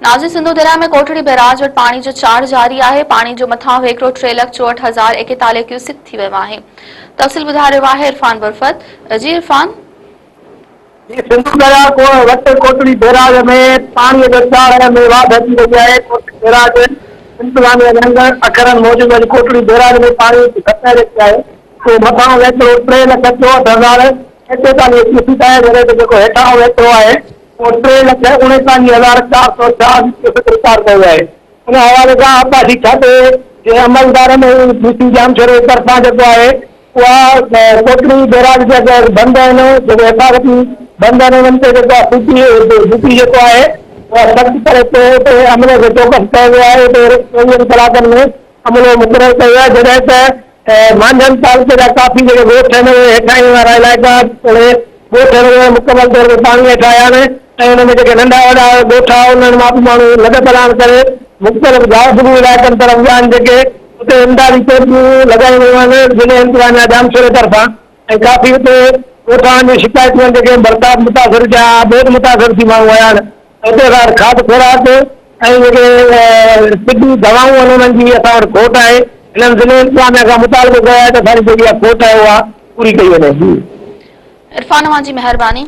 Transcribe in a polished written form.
ناظرين سنڌو درياء ۾ ڪوٽڙي بئراج وٽ پاڻي جو چاڙهه جاري آهي، پاڻي جو مٿان وهڪرو 3,64,041 ڪيوسڪ ٿي ويو آهي. تفصيل ٻڌائي رهيو آهي عرفان برفت. جي عرفان. جي سنڌو درياء وٽ ڪوٽڙي بئراج ۾ پاڻي جو چاڙهه ۾ واڌ اچي وئي آهي، ڪوٽڙي بئراج انتظاميا جي انگ اکرن موجب اڄ ڪوٽڙي بئراج ۾ پاڻي جي سطح جيڪي آهي اهو مٿانهون وهڪرو 3,64,041 ڪيوسڪ آهي جڏهن ته جيڪو هيٺاهون وهڪرو آهي اهو 3,39,446 ڪيوسڪ رڪارڊ ڪيو ويو آهي. ان حوالي سان آبپاشي کاتي جي عملدارن ۽ ڊي سي ڄامشوري طرفان جيڪو آهي اها ڪوٽڙي بئراج جا جيڪا بند آهن جيڪي حفاظتي بند آهن انهن تي جيڪو آهي سي ٽي ڊيوٽي جيڪو آهي اها سخت ڪري پيو اتي عملي کي چوڪس ڪيو ويو آهي اتي چوويهن ڪلاڪن ۾ عملو مقرر ڪيو ويو آهي جڏهن ته مانجهند تعلقي جا ڪافي جيڪي ڳوٺ آهن اهي هيٺاهين وارا علائقا توڙي ڳوٺ آهن اهي مڪمل طور تي پاڻي هيٺ آيا آهن ۽ ان ۾ جيڪي ننڍا وڏا ڳوٺ آهن انهن مان به ماڻهو لڏ پلاڻ ڪري مختلف گاهه علائقن طرف ويا آهن جيڪي اتي امدادي ٽيمون لڳايون ويون آهن ضلعي انتظاميا ڄامشوري طرفان ۽ ڪافي اتي ڳوٺاڻن جون شڪايتون آهن جيڪي برسات متاثر ٿيا ٻوڏ متاثر ٿي ماڻهو آيا آهن اتي اسان وٽ کاڌ خوراڪ ۽ جيڪي طبي دوائون آهن انهن جي اسان وٽ کوٽ آهي. هنن ضلعي انتظاميا کان مطالبو ڪيو آهي ته اسان جي جيڪي اها کوٽ آهي اها پوري ڪئي وڃي. عرفان اوهان جي مهرباني.